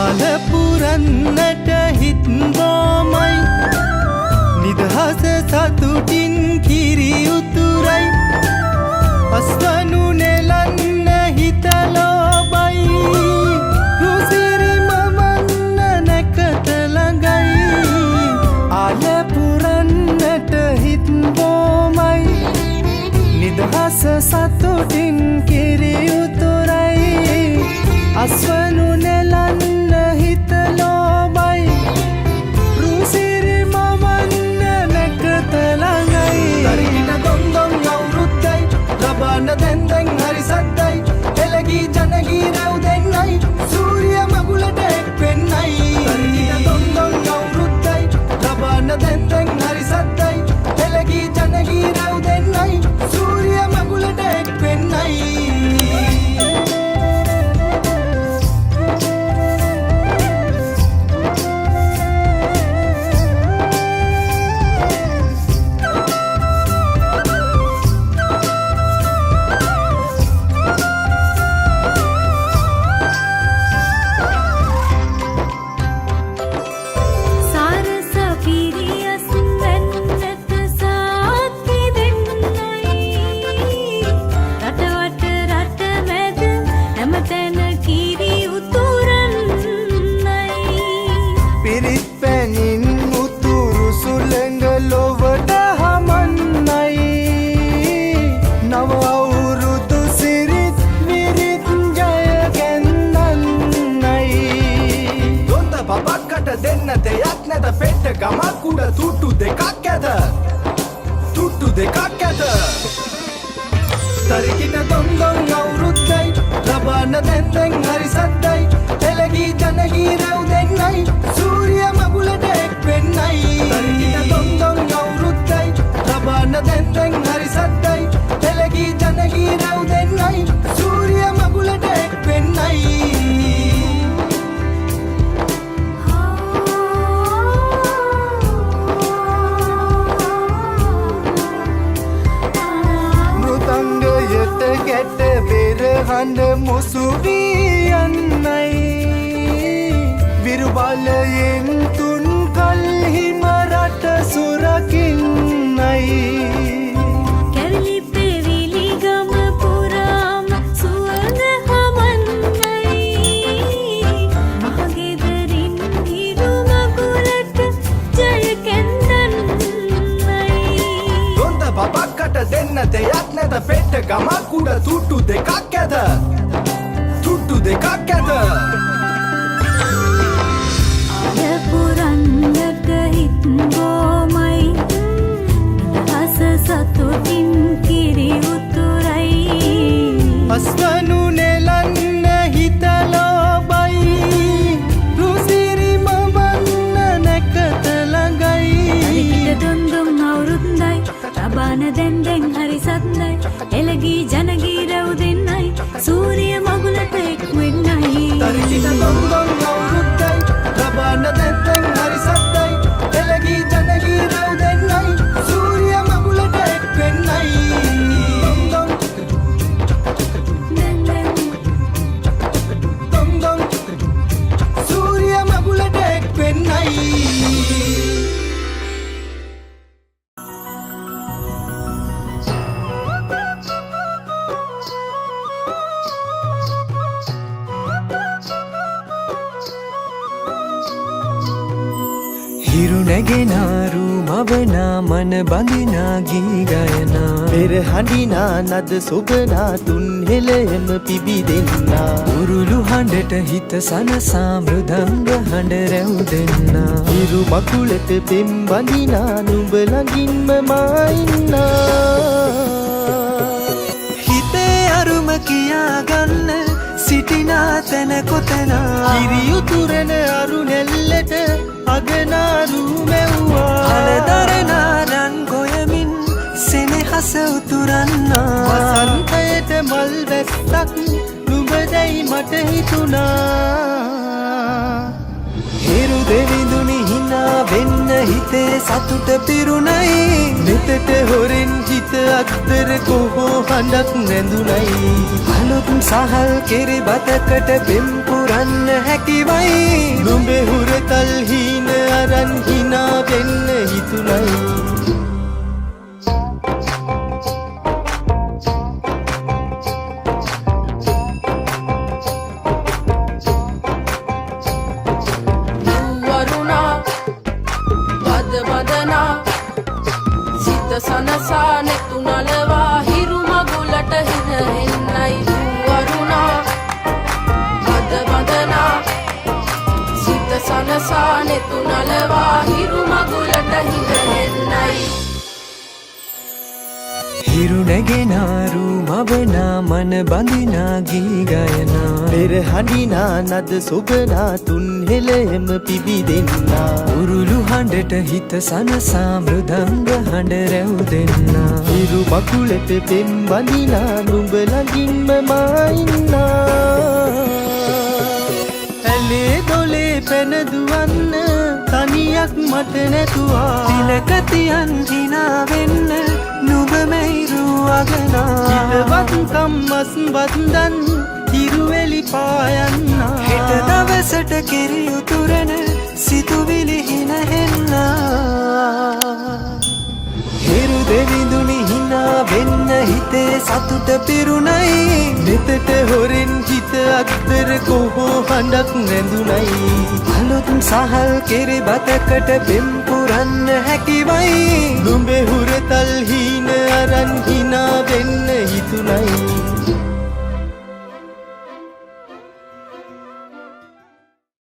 අලපුරන්නට හිත් බොමයි, නිදහස සතුටින් කිරි උතුරයි. අස්වනු නෙලන්න හිත ලෝබයි, රුසිරි මවන්න නැකත ළඟයි. අලපුරන්නට හිත් බොමයි, නිදහස සතුටින් කිරි උතුරයි. අස්වනු නෙලන්න හිත ලෝබයි, රුසිරි මවන්න නැකත ළඟයි. තරිකිට දොන් දොන් අවුරුද්දයි, ලබන දැන් දැන් හරි සද්දයි. එළගී ජනගී රැව් දෙන්නයි, සූරිය මගුලට එක් වෙන්නයි. තරිකිට දොන් දොන් අවුරුද්දයි, ලබන දැන් දැන් හරි සද්දයි. එළගී ජනගී රැව් දෙන්නයි, සූරිය මගුලට එක් වෙන්නයි. සාරස පිරියස් වැන්නට සාක්කි දෙන්නයි, රටවට රට මැද හැමතැන කිරි උතුරන්නයි. පිරිත් පැනින් උතුරු සුළඟ ලොවට හමන්නයි, නව අවුරුදු සිරිත් විරිත් ජය ගැන්දන්නයි. දොන්ද බබක්කට දෙන්න දෙයක් නැත, පෙට්ට ගමක් උඩ තුට්ටු දෙකක් ඇත, තුට්ටු දෙකක් ඇත. තරිකිට දොන් දොන් අවුරුද්දයි, ලබන දැන් දැන් හරි සද්දයි. එළගී ජනගී රැව් දෙන්නයි, සූරිය මගුලට එක් වෙන්නයි. තරිකිට දොන් දොන් අවුරුද්දයි, ලබන දැන් දැන් හරි සද්දයි. එළගී ජනගී රැව් දෙන්නයි, සූරිය මගුලට එක් වෙන්නයි. මෘදංගයට ගැට බෙර හඬ මුසු වී යන්නයි, විරු බලයෙන් තුන් කල්හිම රට සුරකින්නයි. කැරලි පෙවිලි ගම පුරාම සුවඳ හමන්නයි, මහගෙදරින් හිරු මගුලට ජය කැන්දන්නයි. දොන්ද බබක්කට දෙන්න දෙයක් නැත, පෙට්ට ගමක් උඩ තුට්ටු දෙකක් ඇත, තුට්ටු දෙකක් ඇත. අලපුරන්නට හිත් බොමයි, නිදහස සතුටින් කිරි උතුරයි. අස්වනු නෙලන්න හිත ලෝබයි, රුසිරි මවන්න නැකත ළඟයි. තරිකිට දොන් දොන් අවුරුද්දයි, ලබන දැන් දැන් හරි සද්දයි. එළගී ජනගී රැව් දෙන්නයි, සූරිය මගුලට එක් වෙන්නයි. තරිකිට දොන් දොන් අවුරුද්දයි, ලබන දැන් දැන් හරි සද්දයි. එළගී ජනගී රැව් දෙන්නයි, සූරිය මගුලට එක් වෙන්නයි. දොන් දොන් දැන් දැන් දොන් දොන් සූරිය මගුලට එක් වෙන්නයි. හිරු නැගෙනාරු මවනා, මන බඳිනා ගී ගයනා. පෙර හඬිනා නද සොබනා, තුන් හෙළයම පිබිදෙන්නා. උරුළු හඬට හිත සනසා, මෘදංග හඬ රැව් දෙන්නා. හිරු මකුලට පෙම් බඳිනා, නුඹ ළඟින්ම මා ඉන්නා. හිතේ අරුම කියා ගන්න සිටිනා තැන කොතනා? කිරි උතුරන අරු නෙල්ලට අගනාරු මැව්වා. හලදරනා රන් ගොයමින් සෙනෙහස උතුරන්නා. වසන්තයට මල් වැස්සක් සතුට පිරුණයි. නෙතට හොරෙන් හිත අත්තර කොහෝ හඬක් නැඳුනයි. අලුත් සහල් කිරිබතකට පෙම් පුරන්න හැකිවයි. නුඹේ හුරතල් හීන අරන් හිනා වෙන්න හිතුණයි. වරුණා වද වදනා සිත සනසා නෙතු නලවා හිරු මගුලට හින එන්නයි. වරුණා වද වදනා සිත සනසා නෙතු නලවා හිරු මගුලට හින එන්නයි. හිරු නැගෙනාරු මවනා මන බඳිනා ගී ගයනා. පෙර හඬිනා නද සොබනා තුන් හෙළෙම පිබිදෙන්නා. උරුළු හඬට හිත සනසා මෘදංග හඬ රැව් දෙන්නා. හිරු මකුලට පෙම් බඳිනා නුඹ ළඟින්ම මා ඉන්නා. ඇලේ දොලේ පැන දුවන්න තනියක් මට නැතුවා. තිලක තියන් හිනා වෙන්න නුඹ මැයිරු අගනා. හිතවත්කම් මස් වන්දන් හිරුවෙලි පායන්නා. හෙට දවසට කිරි උතුරන සිතුවිලි හිනහෙන්නා. හිරු දෙවිඳුනි හිනා වෙන්න හිතේ සතුට පිරුණයි. නෙතට හොරෙන් හිත අත්තර කොහෝ හඬක් නැඳුනයි. අලුත් සහල් කිරිබතකට පෙම් පුරන්න හැකිවයි. නුඹේ හුරතල් හීන අරන් හිනා වෙන්න හිතුණයි.